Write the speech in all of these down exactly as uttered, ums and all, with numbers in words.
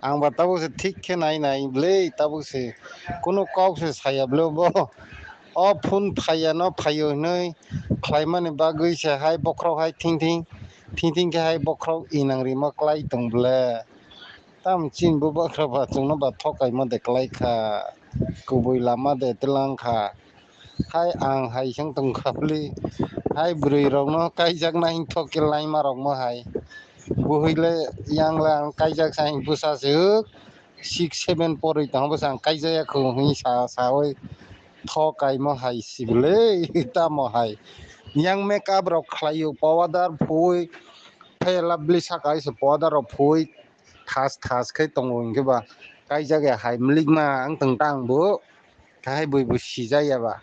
Ang ba tabuk se thik khe nai nai bwle, tabuk se kunu kok se saya bwle bo. O phone phaiya no phaio hinwi khlaimani bagwi se hai bokhorok hai thing thing, thing thing khe hai bokhorok inang rima klai tong bwle. Tam chin bo bakhra ba chwngno ba thokaimo de klai kha. Kubui lama de twlang kha. Hai ang hai seng tong kha bwle. Hai bwrwi rokno kaijak na hing thok khe laima rok mo hai. Buhwi le yang le ang kaijak sa hing bwsa se hwk. Six seven porwi tong bwsa ang kaijak ya khu hing sa sawi thokaimo hai si bwle tamo hai. Yang make up rok khlaio powder phui. Phai lovely saka se powder rok phui. Thas thas khe tongo hwnkhe ba kaijak ya hai mlik ma ang tong tang bo. Kahai bui bo sijaya ba.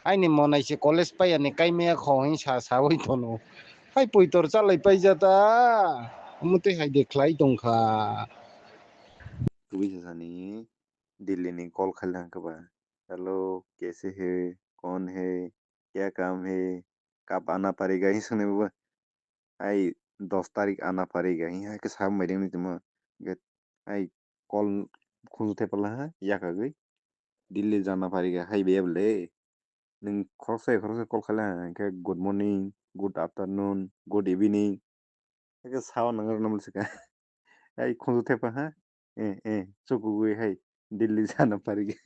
Aini monai se college paiya ni kaimaya kho hing sa sawi tono. Hai poitor chalai paijata. Mutwi hai de khlai tongkha. Kubui sasani Delhi ni call khalang khe ba. Hello, kaise hai? Kaun hai? Kya kaam hai? Kab aana padega? Hing swngnai bo. Ai dos tarik aana padega. Hing hai khe sa mai ding ni timo. Ai call khunju thepala ha yakagwi. Delhi jana padega hai bebele. Nwng khoroksa khoroksa call khaila hingkhe good morning, good afternoon, good evening. Hakhe sao nangwrwkna mwlwswkha. Ai khunju thepa ha. Eh, eh, chukugwi hai Delhi jana parikha.